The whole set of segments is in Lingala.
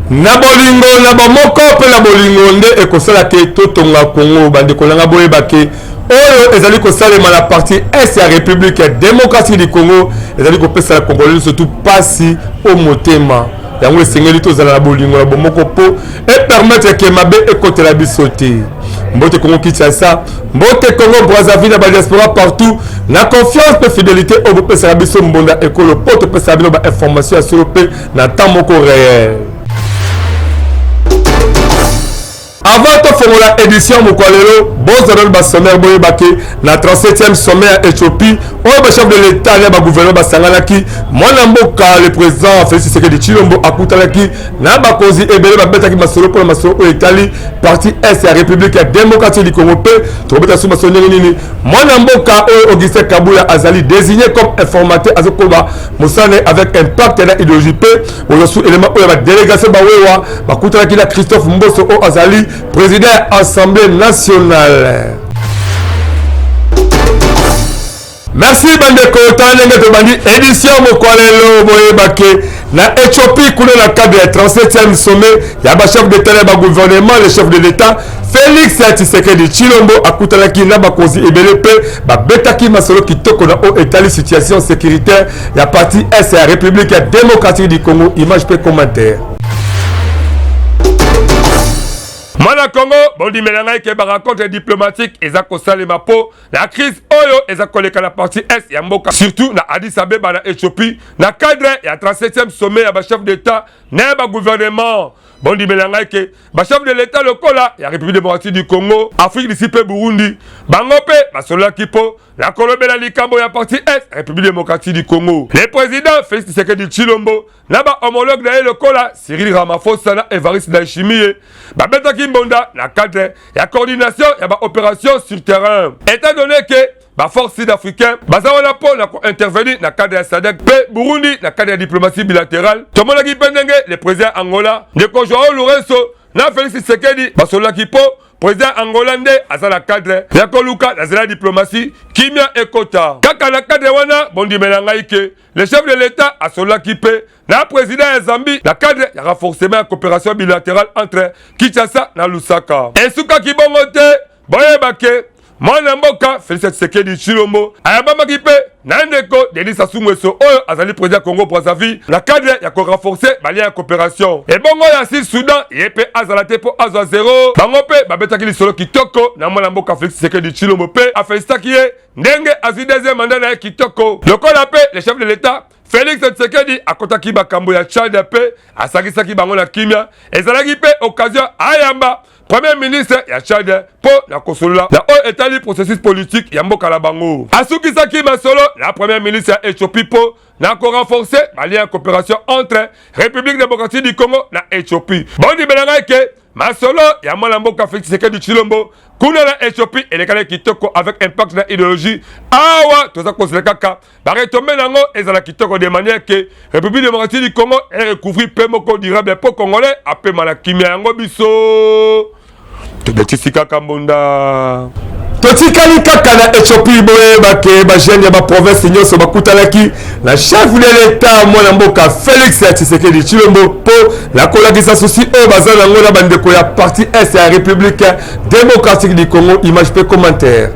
Na bolingo na bomoko mpe na bolingo nde ekosala ke totonga Congo. Bandeko na nga, boyeba ke oyo ezali kosalema na partie est ya République démocratique du Congo ezali kopesa na Congolais nyonso tu pasi o motema. Yango esengeli tozala na bolingo na bomoko mpo epermettre ke mabe ekotela biso te. Mbote Congo Kinshasa, mbote Congo Brazzaville na badiaspora partout, na confiance mpe fidélité oyo bopesaka biso mbonda ekolo mpo topesaka bino bainformation ya solo mpe na temps moko réel. Avant tofongola édition mokwa lelo, bozwa nano basommaire. Boyeba ke na 37e sommet ya Éthiopie oyo bachef de l'État na bagouvernement basanganaki, mwana mboka le président Félix Tshisekedi Tshilombo akutanaki na bakonzi ebele, babetaki masolo mpona masolo oyo etali partie est ya République ya démocratique du Congo. Mpe tokobeta su masolo ndenge nini mwana mboka oyo Augustin Kabuya azali désigné comme informateur, azokoba mosala avec impact na idéologie. Mpe bozwa su élément oyo ya badélégation bawewa bakutanaki na Christophe Mboso oyo azali président ya Assemblée nationale. Merci bandeko. Tala ndenge tobandi édition mokwa lelo. Boyeba ke na Éthiopie kuna, na cadre ya 37e sommet ya bachef d'état ya bagouvernement, le chef de l'État Félix Tshisekedi Tshilombo akutanaki na bakonzi ebele mpe babetaki masolo kitoko na oyo etali situation sécuritaire ya partie est ya République ya démocratique du Congo. Image mpe commentaire. Mwana Congo, bondimela ngai ke barencontre diplomatique eza kosalema mpo na crise oyo eza koleka na partie est ya mboka, surtout na Addis Abeba na Éthiopie, na cadre ya 37e sommet ya bachef d'état na ya bagouvernement. Bondimela ngai ke bachef de l'État lokola ya République démocratique du Congo, Afrique du Sud mpe Burundi, bango mpe basololaki mpo na kolobela likambo ya partie est République démocratique du Congo. Le président Félix Tshisekedi Tshilombo na bahomologue na ye lokola Cyril Ramaphosa na Evariste Ndayishimiye babetaki mbonda na cadre ya coordination ya baopération sur terrain, étant donné que baforce sud-africain baza wana mpo na kointervenir na cadre ya SADC, mpe Burundi na cadre ya diplomatie bilatérale. Tomonaki mpe ndenge le président Angola, ndeko Joao Lourenço, na Félix Tshisekedi basololaki mpo président Angola nde aza na cadre ya koluka na nzela ya diplomatie kimia ekota. Kaka na cadre wana, bondimela ngai ke le chef de l'État asololaki mpe na président ya Zambie na cadre ya renforcement ya coopération bilatérale entre Kinshasa na Lusaka. Esukaki bongo te. Boyeba ke mwana mboka Félix Tshisekedi Tshilombo ayambamaki mpe na ndeko Denis Sassou Nguesso oyo azali président Congo Brazzaville na cadre ya korenforcer balien ya coopération. Ebongo ya Sud Soudan, ye mpe azala te mpo azwa zero. Bango mpe babetaki lisolo kitoko na mwana mboka Félix Tshisekedi Tshilombo mpe afélicitaki ye ndenge azwi deuxième mandat na ye kitoko. Lokola mpe le chef de l'État Félix Tshisekedi akotaki makambo ya Tchad mpe asangisaki bango na kimia, ezalaki mpe occasion ayamba premier ministre ya Tchad mpo na kosolola na oyo etali processus politique ya mboka na bango. Asukisaki masolo na premier ministre ya Éthiopie mpo na korenforcer balien ya coopération entre République démocratique du Congo na Éthiopie. Bondimela ngai ke masolo ya mwana mboka Félix Tshisekedi Tshilombo kuna na Éthiopie elekaki kitoko avec impact na idéologie. Awa toza kozela kaka baretombées nango ezala kitoko, de manière ke République démocratique du Congo erecouvrir mpe moko durable mpo Congolais apema na kimia. Yango biso tobetisi kaka mbonda. Totikali kaka na Éthiopie. Boyeba ke bajeune ya baprovince nyonso bakutanaki na chef de l'État mwana mboka Félix ya Tshisekedi Tshilombo mpo na kolakisa souci oyo baza nango na bandeko ya partie est ya République démocratique du Congo. Image mpe commentaire.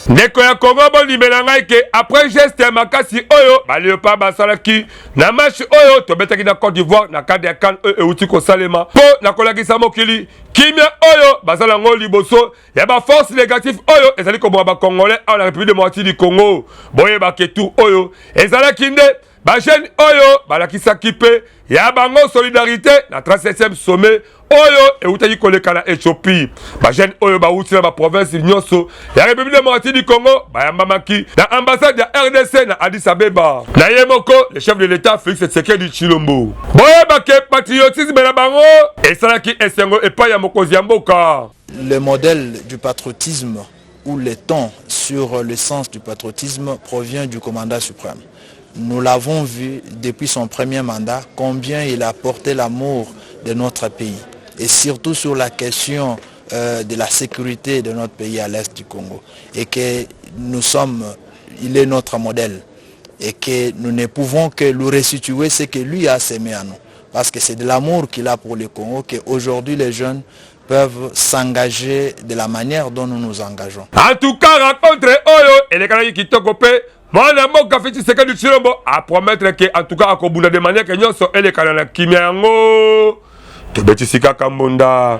Ndeko ya Kongo, bondimela ngai ke après geste ya makasi oyo baléopard basalaki na match oyo tobetaki na Côte d'Ivoire na cadre ya CAN oyo euti kosalema, mpo na kolakisa mokili kimia oyo baza nango liboso ya baforce négative oyo ezali koboma bacongolais awa na République démocratique du Congo, boyeba ke tour oyo ezalaki nde Ba jeunes oyo balakisaki mpe ya bango solidarité na 37e sommet oyo eutaki koleka na Ethiopie. Ba jeunes oyo bauti na baprovince nyonso ya République démocratique du Congo bayambamaki na ambassade ya RDC na Addis Abeba na ye moko le chef de l'État Félix Tshisekedi Tshilombo. Boyeba ke patriotisme na bango esalaki esengo epai ya mokonzi ya mboka. Le modèle du patriotisme ou le ton sur le sens du patriotisme provient du commandant suprême. Nous l'avons vu depuis son premier mandat, combien il a porté l'amour de notre pays. Et surtout sur la question de la sécurité de notre pays à l'est du Congo. Et que nous sommes, il est notre modèle. Et que nous ne pouvons que lui restituer ce que lui a semé à nous. Parce que c'est de l'amour qu'il a pour le Congo qu'aujourd'hui les jeunes peuvent s'engager de la manière dont nous nous engageons. En tout cas, rencontre oyo elekanaki kitoko mpe mwana mboka Félix Tshisekedi Tshilombo apromettre ke en tout cas akobunda de manière ke nyonso elekana na kimia. Yango tobetisi kaka mbonda.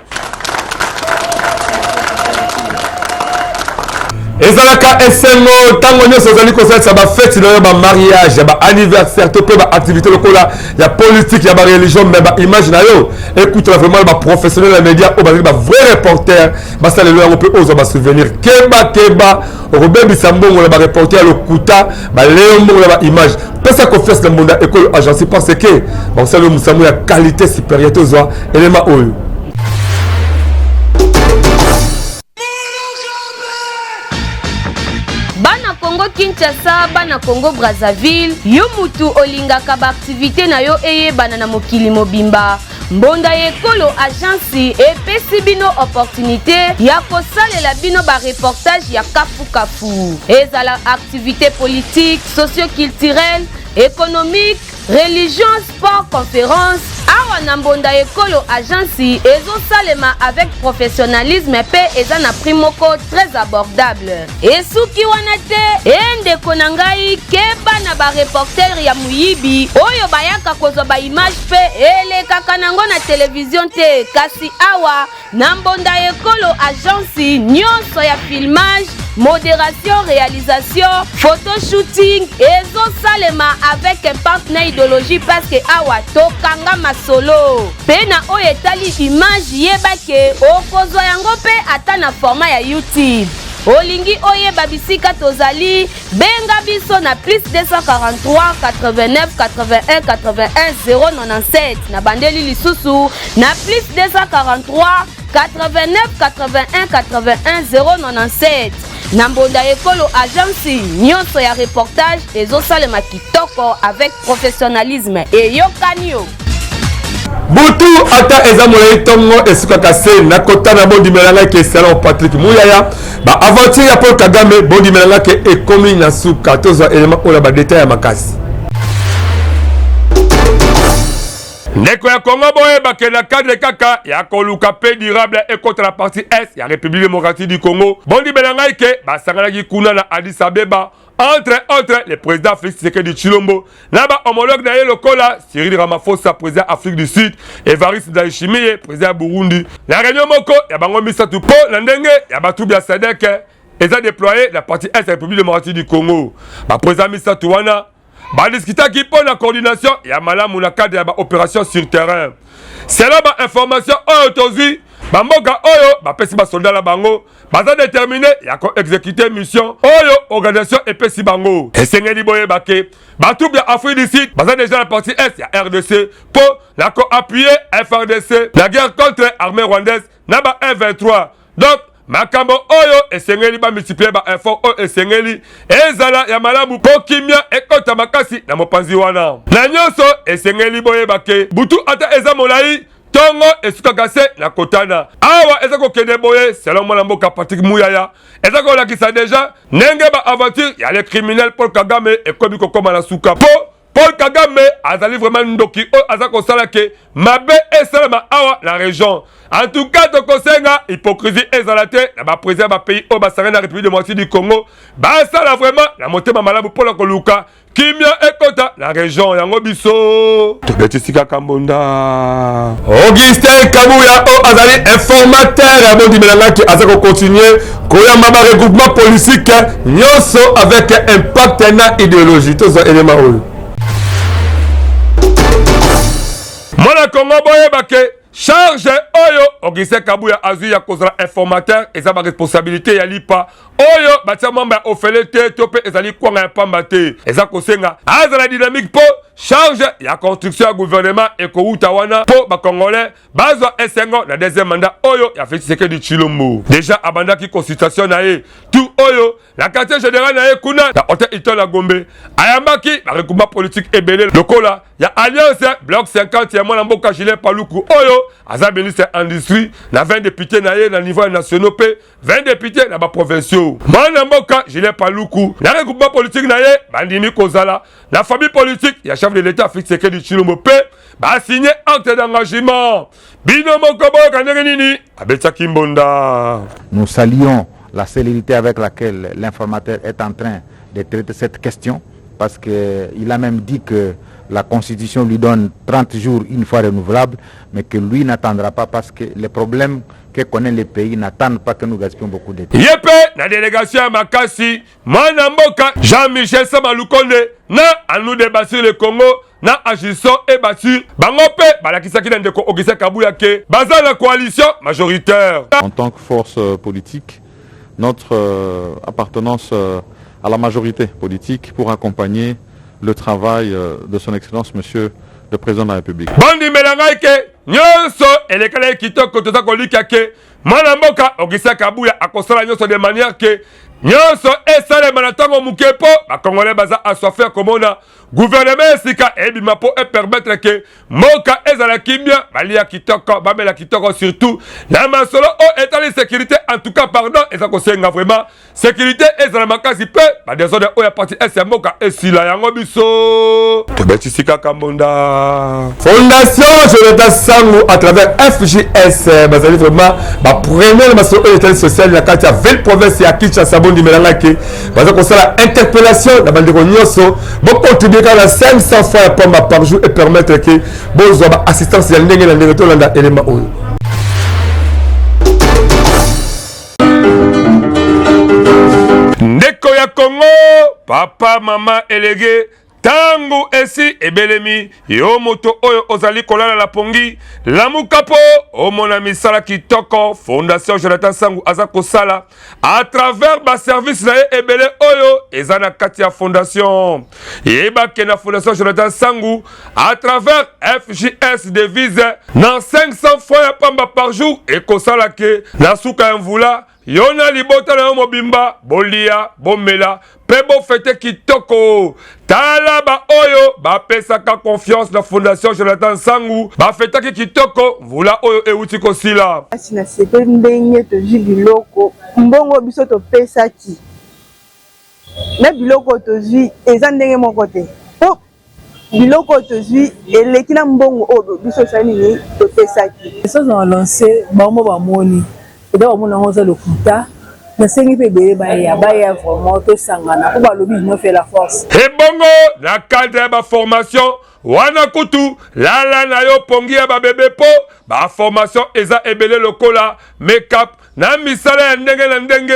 Ezalaka esengo ntango nyonso ozali kosalisa bafeti na yo, bamariage, ya baanniversaire to mpe baactivité lokola ya politique, ya bareligion, mais baimage na yo ekutana vraiment na baprofessionnel ya média oyo bazali bavrai reporter, basalelo yango mpe ozwa basouvenir. Keba, keba, okobebisa mbongo na bareporter ya lokuta, baleyo mbongo na baimage. Pesa confiance na Mbonda Ekolo Agence parce que bakosala yo mosango ya qualité supérieure. Tozwa elema oyo. Bana Congo Kinshasa, bana Congo Brazzaville, yo mutu olingaka baaktivité na yo eyebana na mokili mobimba, Mbonda ya Ekolo Agence epesi bino opportunité ya kosalela bino bareportage ya kafukafu, ezala activité politique, socioculturelle, économique, religion, sport, conférence. Awa na Mbonda Ekolo Agence ezosalema avec professionnalisme mpe eza na prix moko très abordable. Esuki wana te e, ndeko na ngai, keba na bareporter ya moyibi oyo bayaka kozwa baimage mpe elekaka nango na televizio te. Kasi awa na Mbonda Ekolo Agence, nyonso ya filmage, modération, réalisation, photoshooting ezosalema avec impact na idéologie, parce que awa tokanga masolo. Mpe na oyo etali image, yeba ke okozwa yango mpe ata na format ya YouTube. Olingi oyeba bisika tozali, benga biso na plus 243 89 81 81 097. Na bandeli lisusu na plus 243 89 81 81 097. Na Mbonda Ekolo Agence, nyonso ya reportage ezosalema kitoko avec professionnalisme. Eyokani yo. Butu ata eza molai, ntongo esukaka se na kotana. Bondimela ngai ke salon Patrick Muyaya, baaventure ya Paul Kagame, bondimela ngai ke ekomi na suka. Tozwa elema oyo na badetail ya makasi. Ndeko ya Kongo, boyebake na cadre kaka ya koluka paix durable ekota na partie est ya République démocratique du Congo, bondimela ngai ke basanganaki kuna na Addis Abeba, entre autres le président Félix Tshisekedi Tshilombo na bahomologue na ye lokola Cyril Ramaphosa, président Afrique du Sud, Evariste Ndayishimiye, président ya Burundi, na réunion moko ya bango misato mpo na ndenge ya batroupe ya SADC eza déployé na partie est ya République démocratique du Congo. Baprésident misato wana badiskutaki mpo na coordination ya malamu na cadre ya baopération sur terrain. Selon bainformation oyo tozwi, bamboka oyo bapesi basoldat na bango baza déterminé ya koexécute mission oyo organisation epesi bango. Esengeli boyeba ke batroupe ya Afrique du Sud baza déjà na partie est ya RDC mpo na koappuyer FARDC na guerre contre armée rwandaise na ba M23. Donc makambo oyo esengeli bamultiplier baeffort oyo esengeli ezala ya malamu mpo kimia ekɔta makasi na mopanzi wana. Na nyonso, esengeli boyeba ke butu ata eza molai, ntongo esukaka se na kotana. Awa eza kokende boye, selon mwana mboka Patrick Muyaya, eza kolakisa déjà ndenge baaventure ya le criminel Paul Kagame ekomi kokóma na suka, mpo Paul Kagame azali vraiment ndoki oyo aza kosala ke mabe esalema awa na région. En tout cas, tokosenga hypocrisie ezala te na baprésident ya bapays oyo basangani na République démocratique du Congo. Basala vraiment na motema malamu mpona koluka kimia ekota na région yango. Biso tobetisi kaka mbonda. Augustin Kabuya oyo azali informateur ya bondimela ngaki aza kocontinue koyamba baregroupement politique nyonso avec impact na idéologie. Tozwa elema oyo. Bana Congo boyeba ke charge oyo Augustin Kabuya azwi ya kozala informateur eza ba responsabilité ya lipa oyo batia mwamba ya ofele te to mpe ezali kwanga ya pamba te. Eza kosenga azala dynamique mpo charge ya construction ya gouvernement ekowuta wana mpo ba Congolais bazwa esengo na deuxième mandat oyo ya Félix Tshisekedi Tshilombo. Deja abandaki consultation na ye tout oyo na quartier général na ye kuna na hotel Hilton na Gombe, ayambaki ba regroupement politique ebele lokola ya alliance bloc 50 ya mwana mboka Julien Paluku oyo aza ministre ya industrie na 20 députés na ye na niveau ya nationaux mpe 20 députés na ba provinciaux. Mwana mboka Julien Paluku na regroupement politique na ye bandimi kozala na famille politique ya chef de l'État Félix Tshisekedi Tshilombo mpe ba signé acte d'engagement. Bino moko boyoka ndenge nini abetaki mbonda. Nous saluons la célérité avec laquelle l'informateur est en train de traiter cette question, parce qu'il a même dit que la Constitution lui donne 30 jours une fois renouvelable, mais que lui n'attendra pas parce que les problèmes que connaît le pays n'attendent pas que nous gaspillons beaucoup de temps. Ye mpe na délégation ya makasi mwana mboka Jean-Michel Sama Lukonde na à nous de bâtir le Congo na agissons et bâtir bango mpe balakisaki na ndeko Augustin Kabuya ke baza na coalition majoritaire. En tant que force politique, notre appartenance à la majorité politique pour accompagner le travail de son Excellence Monsieur le Président de la République. Bandimela ngai ke nyonso elekalaki kitoko, toza kolika ke mwana mboka Augustin Kabuya akosala nyonso de manière ke nyonso esalema na ntango moke mpo bakongolais baza assoiffé ya komona gouvernement esika ebima mpo epermettre ke mboka ezala kimia, balia kitoko, bamela kitoko, surtout na masolo oyo etali sécurité. En tout cas, pardon, eza kosenga vraiment sécurité ezala makasi mpe badésordre oyo ya partie est ya mboka esila. Yango biso tobetisi kaka mbonda. Fondation Jonathan Sangu à travers FJS bazali vraiment bapremière masolo oyo etali social na kati ya ville province ya Kinshasa. Bondimela ke baza kosala interpellation na bandeko nyonso, bocontribue kaka na 500 francs ya pamba par jour et permettre ke bozwa baassistance ya ndenge na ndenge. Tolanda elema oyo. Ndeko ya Kongo, papa, mama, elege, ntango esi ebelemi. Yo moto oyo ozali kolala na pongi, lamuka mpo omona misala kitoko Fondation Jonathan Sangu aza kosala à travers baservice na ye ebele oyo eza na kati ya fondation. Yebake na Fondation Jonathan Sangu à travers FJS devise na 500 francs ya pamba par jour ekosala ke na suka ya mvula, yo na libota na yo mobimba bolia, bomela mpe bofete kitoko. Tala baoyo bapesaka confiance na Fondation Jonathan Sangu bafetaki kitoko mvula oyo euti kosila. Kasi nasepeli ndenge tozwi biloko, mbongo biso topesaki na biloko tozwi eza ndenge moko te, po biloko oyo tozwi eleki na mbongo oyo biso osali nini topesaki. Message na lance bango, bamoni eza, bamoni yango eza lokuta. Nasengi mpe ebele baya, baya vraiment, tosangana mpo balobi union fait la force. Ebongo na cadre ya baformation wana kutu, lala na yo pongi ya babebe mpo baformation eza ebele lokola makeup na misala ya ndenge na ndenge.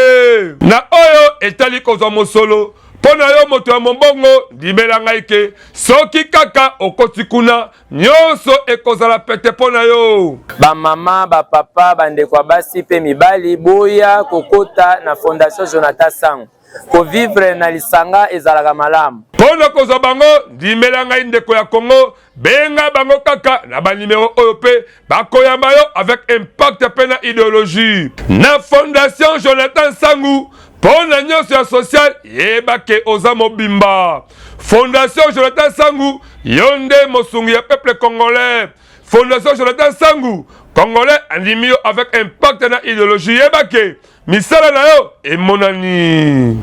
Na oyo etali kozwa mosolo mpo na yo moto ya mombongo, ndimela ngai ke soki kaka okoti kuna, nyonso ekozala pete mpo na yo. Bamama, bapapa, bandeko ya basi mpe mibali, boya kokota na Fondation Jonathan Sango. Kovivre na lisanga ezalaka malamu. Mpo na kozwa bango, ndimela ngai ndeko ya Kongo, benga bango kaka na banimero oyo mpe bakoyamba yo avec impact mpe na idéologie na Fondation Jonathan Sangu. Mpo na nyonso ya social, yeba ke oza mobimba. Fondation Jonathan Sangu, yo nde mosungi ya peuple congolais. Fondation Jonathan Sangu, congolais andimi yo avec impact na idéologie. Yeba ke misala na yo emonani.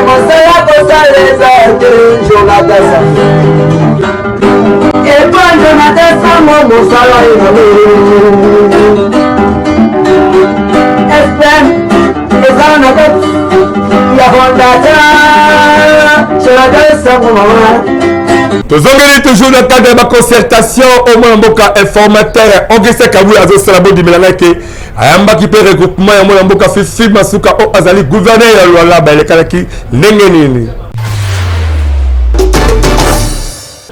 Mosala kosala eza te, Jonathan Sango. Epa Jonathan Sango mosala enano FM eza na kati ya fondation Jonathan Sango mama. Tozongeli toujours na cadre ya baconcertation oyo mwana mboka informateur Augustin Kabuya azosala. Bondimela ngai ke ayambaki mpe regroupement ya mwana mboka Fifi Masuka oyo azali gouverneur ya Lualaba. Elekalaki ndenge nini?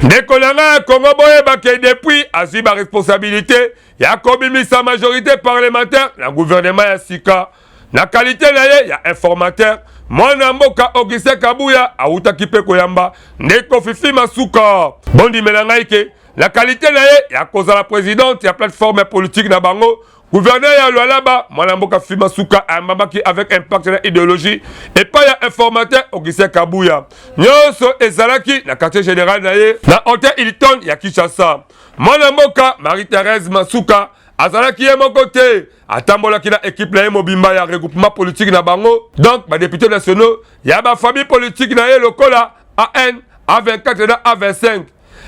Ndeko na ngai ya Congo, boyeba ke depuis azwi ba responsabilité ya kobimisa majorité parlementaire na gouvernement ya sika na qualité na ye ya informateur, mwana mboka Augustin Kabuya awutaki mpe koyamba ndeko Fifi Masuka. Bondimela ngai ke na qualité na ye ya kozala présidente ya plateforme politique na bango, gouverneur ya Lualaba, mwana mboka Fifi Masuka ayambamaki avec impact na idéologie epai ya informateur Augustin Kabuya. Nyonso ezalaki na quartier général na ye na Hotel Hilton ya Kinshasa. Mwana mboka Marie-Thérèse Masuka azalaki ye moko te, atambolaki na équipe na ye mobimba ya regroupement politique na bango, donc badéputés nationaux ya bafamille politique na ye lokola AN, A24 na A25.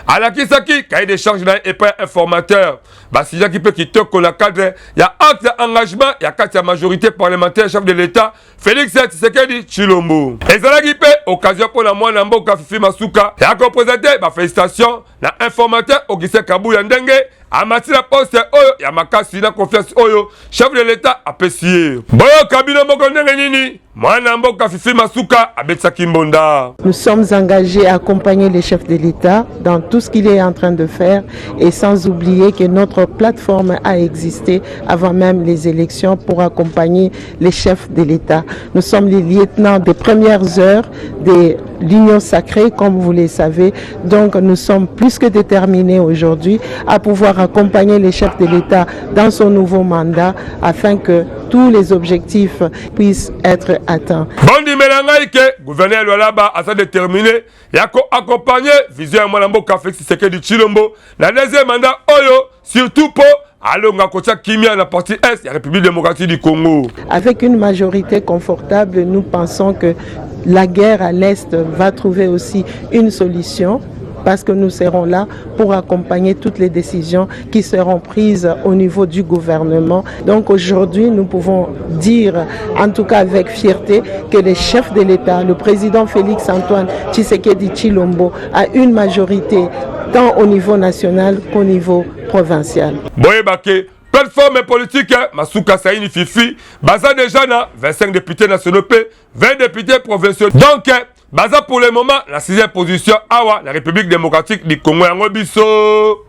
Alakisaki cahier de charge na ye epai ya informateur. Basignaki mpe kitoko na cadre ya acte ya engagement ya kati ya majorité parlementaire chef de l'État Félix Tshisekedi Tshilombo. Ezalaki mpe occasion mpo na mwana mboka Fifi Masuka ya koprésenter bafélicitation na informateur Augustin Kabuya, ndenge amati na poste oyo ya makasi na confiance oyo chef de l'État apesi ye. Boyoka bino moko ndenge nini mwana mboka Fifi Masuka abetisaki mbonda. Nous sommes engagés à accompagner les chefs de l'État dans tout ce qu'il est en train de faire et sans oublier que notre plateforme a existé avant même les élections pour accompagner les chefs de l'État. Nous sommes les lieutenants des premières heures de l'Union sacrée, comme vous le savez. Donc nous sommes plus que déterminés aujourd'hui à pouvoir accompagner les chefs de l'État dans son nouveau mandat afin que tous les objectifs puissent être atteints. Bondimela ngai ke gouverneur Lualaba aza déterminé ya koaccompagner vision ya mwana mboka Félix Tshisekedi Tshilombo na deuxième mandat oyo, surtout mpo alonga kotia kimia na partie est ya République démocratique du Congo. Avec une majorité confortable, nous pensons que la guerre à l'Est va trouver aussi une solution parce que nous serons là pour accompagner toutes les décisions qui seront prises au niveau du gouvernement. Donc aujourd'hui, nous pouvons dire, en tout cas avec fierté, que le chef de l'État, le président Félix Antoine Tshisekedi Tshilombo, a une majorité tant au niveau national qu'au niveau provincial. Boyeba ke plateforme politique Masuka Saini Fifi baza déjà na 25 députés nationaux mpe 20 députés provinciaux, donc baza pour le moment na sixième position awa na République démocratique du Congo. Yango biso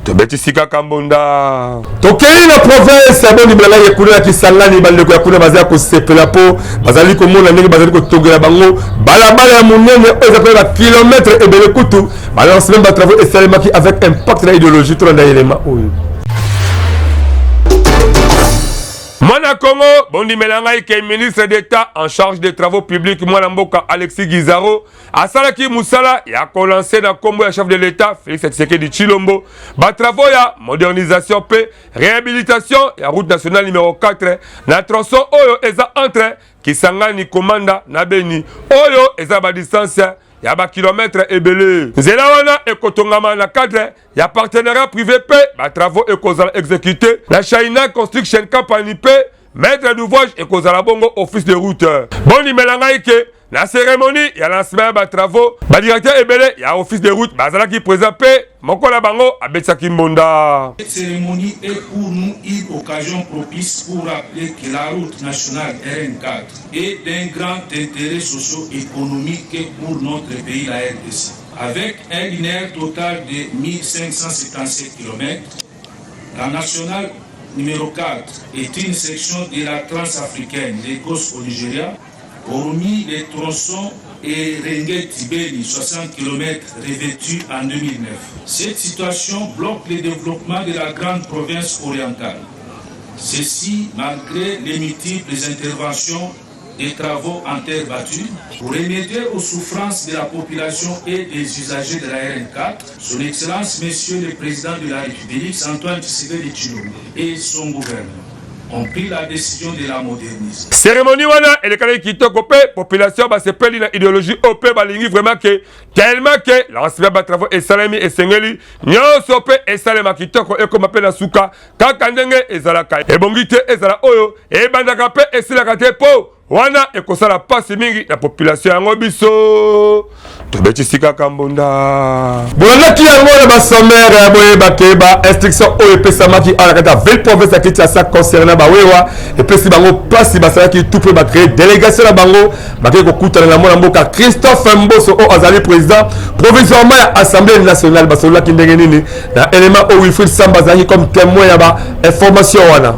tobetisi kaka mbonda, tokei na province ya Bondimela ye kuna ya Kisangani. Bandeko ya kuna baza ya kosepela mpo bazali komona ndenge bazali kotongela bango balabala ya monene oyo eza pene bakilomètre ebele. Kutu balancement batravaux esalemaki avec impact na idéologie. Tolanda elema oyo. Mwana Congo, bondimela ngai ke ministre d'État en charge des travaux publics, mwana mboka Alexis Gizaro, asalaki mosala ya kolancer na nkombo ya chef de l'État Félix Tshisekedi Tshilombo batravaux ya modernisation mpe réhabilitation ya route nationale numéro 4 na tronçon oyo eza entre Kisangani Komanda na Beni, oyo eza badistance ya bakilomètre ebele. Nzela wana ekotongama na cadre ya partenariat privé mpe batravaux ekozala exécuté na China Construction Company mpe maître d'ouvrage ekozala bongo Office de route. Bondimela ngai ke na cérémonie ya lancement ya batravaux, badirecteur ebele ya Office de route bazalaki présent mpe moko na bango abetisaki mbonda. Cette cérémonie est pour nous une occasion propice pour rappeler que la route nationale RN4 est d'un grand intérêt socio-économique pour notre pays, la RDC. Avec un linéaire total de 1577 km, la nationale numéro 4 est une section de la transafricaine Lagos au Nigeria, hormis les tronçons Eringeti-Beni, 60 km revêtus en 2009. Cette situation bloque le développement de la grande province orientale. Ceci malgré les multiples interventions des travaux en terre battue. Pour remédier aux souffrances de la population et des usagers de la RN4, Son Excellence Monsieur le Président de la République, Antoine Tshisekedi Tshilombo, et son gouvernement ont pris la décision de la moderniser. Cérémonie wana elekalaki kitoko mpe population basepeli na idéologie oyo mpe balingi vraiment ke tellement ke lancement batravaux esalemi, esengeli nyonso mpe esalema kitoko, ekoma mpe na suka kaka ndenge ezalaka. Ebongi te ezala oyo ebandaka mpe esilaka te mpo. Wana ekosala pasi mingi na population yango biso tobetisi kaka mbonda. Bolandaki yango na ba sommaire, boyeba ke ba instruction oyo epesamaki awa na kati ya ville province ya Kinshasa concernant bawewa epesi bango pasi, basalaki tout mpe ba créer délégation na bango, bakei kokutana na mwana mboka Christophe Mboso oyo azali président provisoirement ya Assemblée nationale. Basololaki ndenge nini na élément oyo Wilfried Samba azalaki comme témoin ya ba information wana.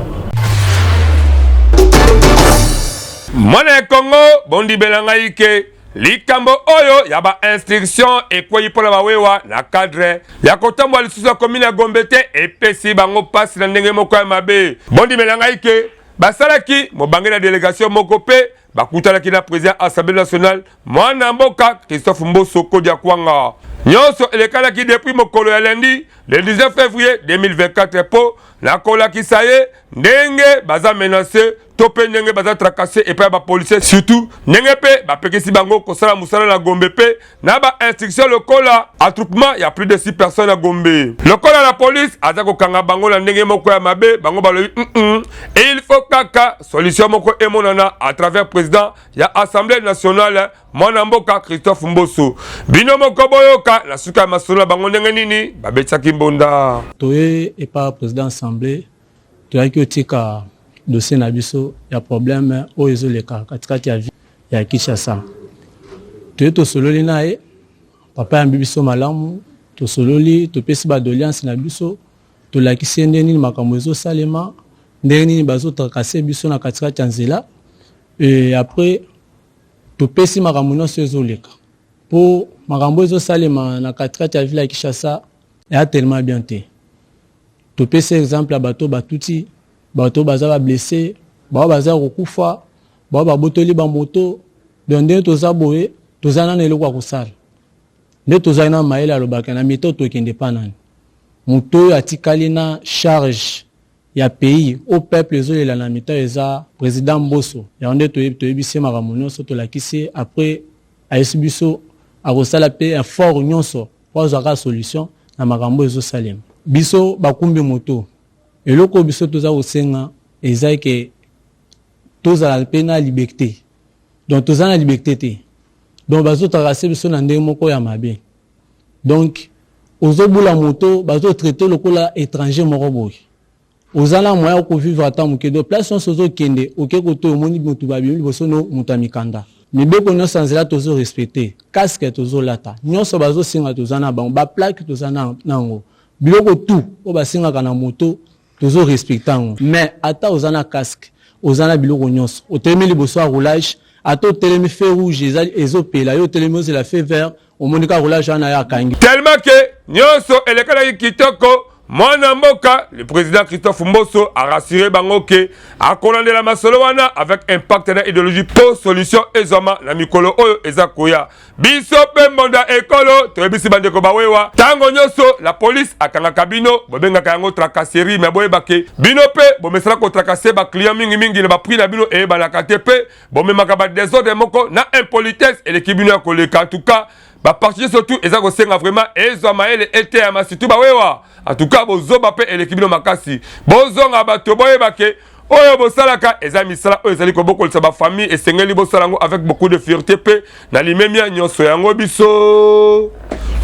Mwana ya Congo, bondibela ngai ke likambo oyo ya ba instruction ekwei mpo na bawewa na cadre ya kotambola lisusu ya commune ya Gombe te epesi bango mpasi na ndenge moko ya mabe. Bondimela ngai ke basalaki mobange na delegation moko mpe bakutanaki na president Assemblée nationale mwana mboka Christophe Mboso Kodia Kwanga. Nyonso elekanaki depuis mokolo ya lundi le 19 février 2024 mpo na kolakisa ye ndenge baza menace to mpe ndenge baza tracasse epai ya bapolisier, surtout ndenge mpe bapekisi bango kosala mosala na Gombe mpe na ba instruction lokola attroupement ya plus de 6 personnes na Gombe. Lokola la police aza kokanga bango na ndenge moko ya mabe, bango balobi mm -mm, il faut kaka solution moko emonana à travers président ya Assemblée nationale mwana mboka Christophe Mboso. Bino moko boyoka na suka ya masolo na bango ndenge nini babetisaki mbonda. Toye epa président assemblée, toyaki otika dossier na biso ya problème oyo ezoleka katikati ya ville ya Kinshasa. Toye tosololi na ye, papa yambi biso malamu, tosololi, topesi ba doléance na biso, tolakisi ye ndenge nini makambo ezosalema, ndenge nini bazotracasser biso na katikati ya nzela. Et après topesi makambo nyonso ezoleka, mpo makambo ezosalema na katikati ya ville ya Kinshasa eya tellement bien te. Topesi exemple ya bato batuti, bato baza bablessé, bao baza kokufa, bao babotoli bamoto. Donc ndenge toza boye, toza nano eloko ya kosala nde tozali na mayele alobaka na mito tokende pa nani moto oyo atikali na charge ya pays au peuple ezolela na mito eza président Mboso. Yango nde toyebisi ye makambo nyonso, tolakisi ye. Après ayesi biso akosala mpe effort nyonso po azwaka solution na makambo ezosalema. Biso bakumbi moto, eloko biso toza kosenga eza ke tozala mpe na liberté. Donc toza na liberté te, donc bazotracasser biso na ndenge moko ya mabe. Donc ozobula moto, bazotraiter lokola étranger moko boye. Oza na moyen okovivre ata moke. Donc place nyonso ozokende, oke koto omoni motu babimi liboso no moto ya mikanda, mibeko nyonso ya nzela tozorespecter, casque tozolata, nyonso bazosenga toza na bango, baplaque toza na yango, biloko tout oyo basengaka na moto tozorespecter yango. Mais ata oza na casque, oza na biloko nyonso, otelemi liboso ya roulage, ata otelemi feu rouge ezopela, yo otelemi ozela feu vert, omoni ka roulage wana yo akangi. Tellement ke nyonso elekalaki kitoko, mwana mboka le président Christophe Mboso a rassuré bango ke akolandela masolo wana avec impact na idéologie mpo solution ezwama na mikolo oyo eza koya. Biso mpe mbonda ekolo toyebisi bandeko bawewa, ntango nyonso la police akangaka bino, bobengaka yango tracasserie, me boyeba ke bino mpe bomesala kotracasser baclient mingimingi na baprix na bino eyebanaka te, mpe bomemaka badésordre moko na impolitesse eleki bino ya koleka. En tout cas baparti surtout eza kosenga vraiment ezwa mayele, eteyama, surtout bawewa. En tout cas bozoba mpe eleki bino makasi. Bozonga bato, boyeba ke oyo bosalaka eza misala oyo ezali kobokolisa bafamille, esengeli bosala yango avec beaucoup de fierté mpe na limemia nyonso. Yango biso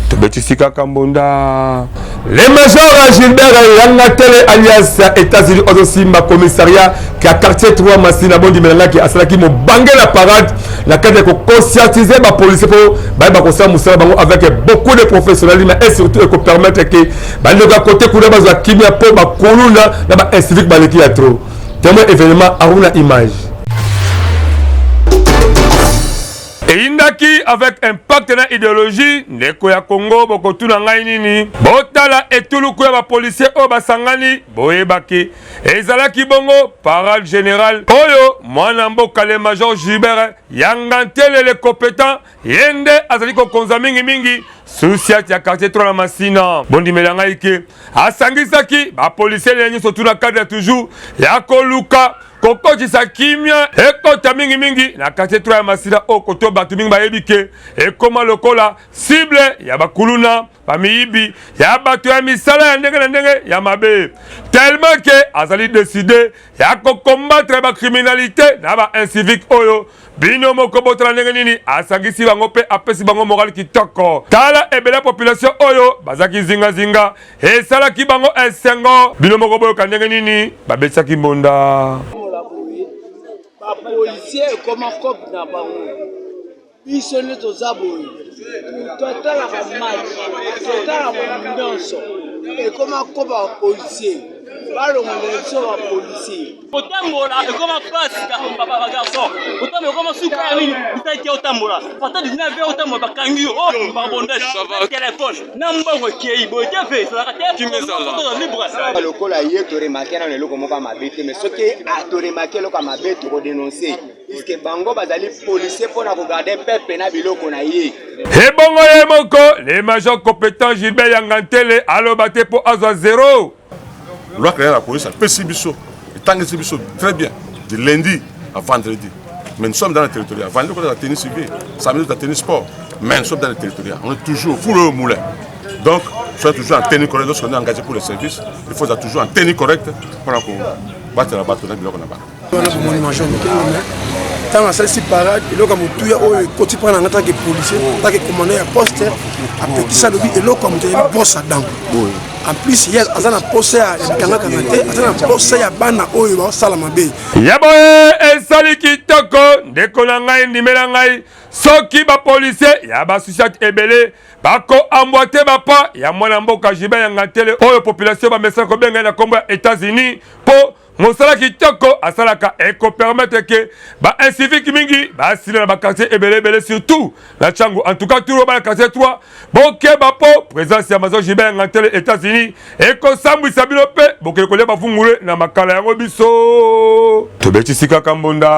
tobetisi kaka mbonda. Le major Gilbert Yanga Tele alias États-Unis ozosimba commissariat ya quartier 3 Masina, bondimelangaki asalaki mobange na parade na kati ya koconscientiser bapolisier mpo bayeba kosala mosala bango avec beaucoup de professionnalisme et surtout ekopermettre ke bandeko ya kote kuna bazwa kimia, mpo bakuluna na baincivique baleki ya trop. Témoin événement Aruna image eyindaki avec impact na idéologie. Ndeko ya Congo, bokotuna ngai nini? Botala etuluku ya bapolisier oyo basangani. Boyebaki ezalaki bongo parade générale oyo mwana mboka le major Gilbert Yanga Ntele compétent, ye nde azali kokonza mingimingi sous-ciat ya quartier 3 na Masina. Bondimela ngai ke asangisaki bapolisier na nyonso tuna cadre toujours ya koluka kokotisa kimia ekota mingimingi na quartier 3 ya Masina oyo koto bato mingi. bayebi ke ekoma lokola cible ya bakuluna, bamiyibi, ya bato ya misala ya ndenge na ndenge ya mabe, tellement ke azali decide ya kokombattre bacriminalité na ba incivique oyo. Bino moko botala ndenge nini asangisi bango mpe apesi bango morale kitoko. Tala ebele ya population oyo bazalaki zingazinga, esalaki bango esengo. Bino moko boyoka ndenge nini babetisaki mbonda. Bapolisier ekoma cope na bango, biso nde toza boye, totalaka match, totalaka nyonso, ekoma cope ya bapolisier, balongola biso bapolisier. Kotambola ekoma pasi, ba garçon, kotambola ekoma suka ya nini bitaki otambola pata 19 heures, otambola bakangi yo, oh babondage telefone na mbongo ekei boye te mpe ezalaka te libre. Lokola ye toremarquer nano eloko moko ya mabe te, mais soki toremarquer eloko ya mabe, tokodénoncer, puisque bango bazali policier mpona kogarder peuple na biloko na ye. Ebongo ye moko le major compétent Gilbert Yangantele aloba te mpo azwa zero. Loi créée la police apesi biso, etangisi biso très bien du lundi à vendredi. Mais nous sommes dans le territorial. Vendredi, on a la tenue civile, samedi, on a la tenue sport. Mais nous sommes dans le territorial. On est toujours au four au moulin. Donc, soyez toujours en tenue correcte lorsqu'on est engagé pour le service. Il faut être toujours en tenue correcte pour battre la bato na biloko na bango. Wana bomoni major Mokenge, ntango asalisi parade, eloko ya motuya oyo ekoti mpa na nga tant que policier, tant que commandant ya poste, apekisa, alobi eloko ya moto ezali brosse à dents. En plus ye aza na posa ya bikangakanga te, aza na posa ya bana oyo baosala mabe. Ya boye esali kitoko, ndeko na ngai, ndimela ngai, soki bapolisier ya basusiate ebele bakoambwate bapa ya mwana mboka Gilbert Yangantele oyo population bamesana kobenga ye na nkombo ya États-Unis, mpo mosala kitoko asalaka ekopermettre ke ba incivique mingi basila na baquartier ebele ebele, surtout na Tshangu. En tout cas, turo bana quartier 3, bokeba mpo présence ya major Gilbert Yangantele États-Unis ekosambwisa bino mpe bokende kolia bavungule na makala yango. Biso tobetisi kaka mbonda.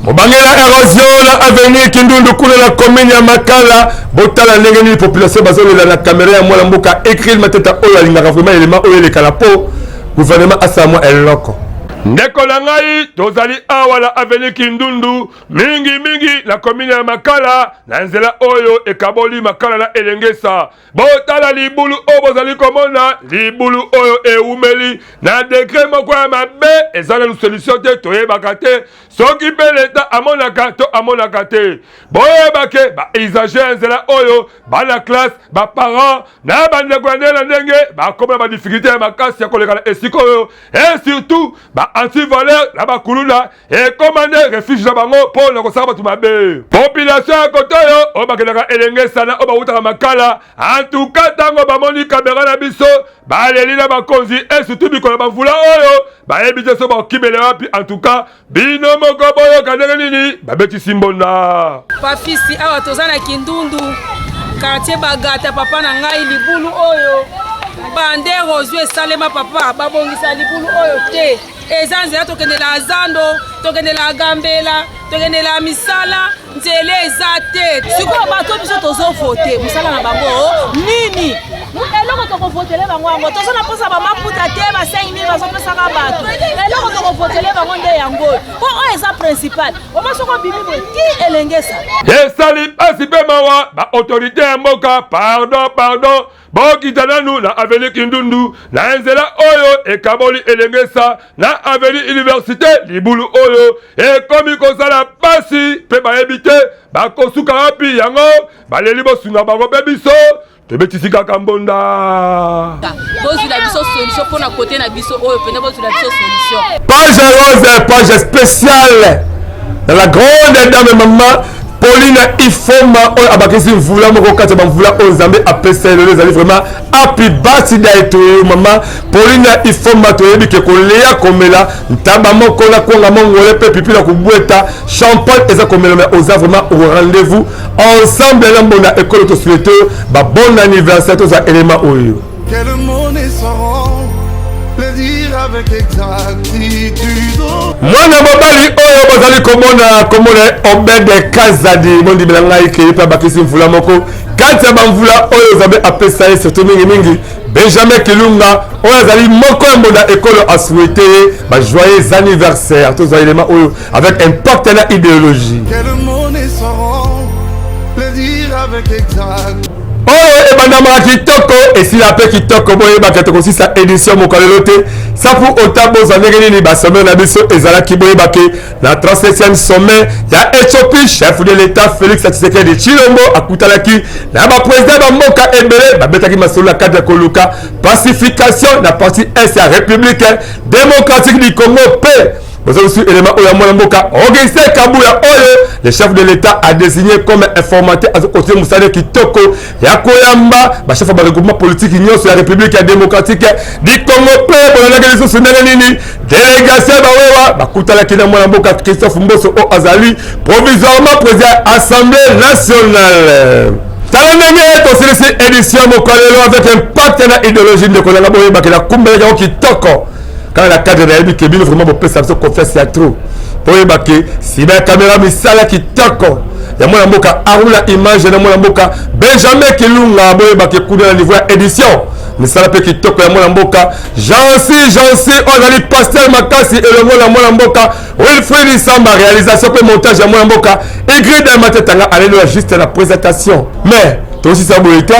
Mobangela érosion na avenue Kindundu kuna na commune ya Makala. Botala ndenge nini population bazolela na kamera ya mwana mboka Ekril Mateta oyo alingaka vraiment elema oyo elekala mpo gouvernement asala mwa eloko. Ndeko na ngai, tozali awa na avenue Kindundu, mingimingi na commune ya Makala, na nzela oyo ekaboli Makala na Elengesa. Botala libulu oyo bozali komona, libulu oyo ewumeli na degré moko ya mabe, eza nanu solution te, toyebaka te soki mpe leta amonaka to amonaka te. Boyeba ke bausager ya nzela oyo, bana classe, baparent na bandeko ya ndenge na ndenge, bakoma na badifficulté ya makasi ya koleka na esika oyo, et surtout ba antivaleur na bakuluna ekoma nde refuge na bango mpo na kosala bato mabe. Population ya kote oyo, oyo bakendaka Elengesa na oyo bawutaka Makala, antuka ntango bamoni kamera na biso, baleli na bakonzi, et surtout mikolo bamvula oyo, bayebi te so bakimele wapi. Antuka bino moko boyoka ndenge nini babetisi mbonda. Pafisi, awa toza na Kindundu, quartier Bagata. Papa na ngai, libulu oyo bande érosion esalema, papa, babongisa libulu oyo te. Eza nzela tokendela zando, tokendela gambela, tokendela misala, nzela eza te. Sikoyo bato biso tozovote, mosala na bango nini? Eloko tokovotele bango yango, toza na mposa bamaputa te, ba 5000 bazopesaka bato. Eloko tokovotele bango nde yango oyo, mpo oyo eza principal. Oma soko obimi boye ti Elengesa. Esali mpasi mpe mawa. Baautorité ya mboka, pardon, pardon, bokita nanu na avenue Kindundu, na nzela oyo ekaboli Elengesa na avenue Université. Libulu oyo ekomi kozala pasi mpe bayebi te bakosuka wapi. Yango baleli, bosunga bango mpe biso tobetisi kaka mbonda. Bozwila biso solution mpona kote na biso oyo mpenza, bozwila biso solution. Page rose, page spéciale na la grande dame mama Pauline Ifoma oyo abakisi mvula moko kati ya bamvula oyo Nzambe apesa ye lelo. Ezali vraiment happy birthday to you, mama Pauline Ifoma. Toyebi ke kolia, komela ntaba moko na kwanga mongole mpe pipi na kobweta champagne eza komela, mais oza vraiment au rendez-vous ensemble na mbonda ekolo. Tosouhaite ba bon anniversaire. Tozwa élément oyo. Quel mot ne sauront le dire avec exactitude. Mwana mobali oyo bozali komona, komona Obede Kazadi, bondimela ngai ke ye mpe abakisi mvula moko kati ya bamvula oyo Nzambe apesa ye, surtout mingimingi Benjamin Kilunga oyo azali moko ya mbonda ekolo, asouhaite ye ba joyeux anniversaire. Tozwa élément oyo avec impact na idéologie. Quel mot ne sauront Le dire avec exact. Oyo ebandamaka kitoko esila mpe kitoko. Boyebaka tokosisa édition mokolo lelo te sapu ota bozwa ndenge nini basommet na biso ezalaki. Boyebake na 37e sommet ya Ethiopie, chef de l'État Félix Tshisekedi Tshilombo akutanaki na baprésident bamboka ebele, babetaki masolo na cadre ya koluka pacification na partie est ya République démocratique du Congo. Mpe bozongisi élément oyo ya mwana mboka Augustin Kabuya, oyo le chef de l'État a désigné comme informateur, azokontinue mosala kitoko ya koyamba bachef ya baregroupement politique nyonso ya République ya démocratique du Congo. Mpe bolandaki lisusu ndenge nini délégation bawewa bakutanaki na mwana mboka Christophe Mboso, oyo azali provisoirement président Assemblée nationale. Tala ndenge tosilisi édition mokolo lelo avec impact na idéologie. Ndeko nanga, boyebaki na kumbelaki yango kitoko kaka na cadre nayebi ke bino vraiment bopesa biso confiance ya trop. Boyeba ke nsima ya kamera, misala kitoko ya mwana mboka Aruna, image na mwana mboka Benjamin Kilunga. Boyeba ke kuna na niveau ya édition, misala mpe kitoko ya mwana mboka Jansi Jansi, oyo azali pasteur makasi, elongo na mwana mboka Wilfrid Samba. Réalisation mpe montage ya mwana mboka Ingrid Matetanga, alelo ya juste na présentation. Mais tosisa boye te,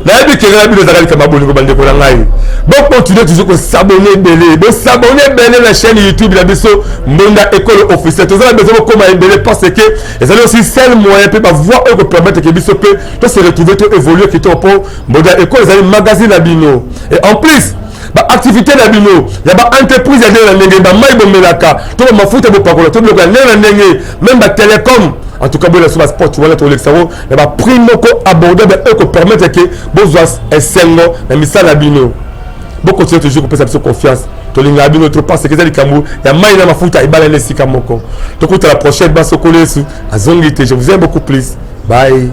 nayebi ke ngai bino ezalaka likambo ya bolingo. Bandeko na ngai, bocontinue toujours kos'abonner ebele, bos'abonner ebele na chaîne YouTube na biso Mbonda Ekolo Officiel. Toza na besoin bokóma ebele parce que ezali aussi seul moyen mpe bavoie oyo kopermettre ke biso mpe tose retrouver, to évoluer kitoko, mpo Mbonda Ekolo ezali magazine na bino. Et en plus, baactivité na bino ya baentreprise ya ndenge na ndenge, bamai bomelaka to bamafuta bopakola to biloko ya ndenge na ndenge, même batelecom, en tout cas boyela so basport wana, tolekisa yango na baprix moko abordable oyo kopermettre ke bozwa esengo na misala na bino. Bokontinue toujours kopesa biso confiance, tolingaka bino trop parce que eza likambo ya mai na mafuta ebalani esika moko. Tokuta la prochaine, basokolo Yesu azongi te. Je vous aime beaucoup plus, bye.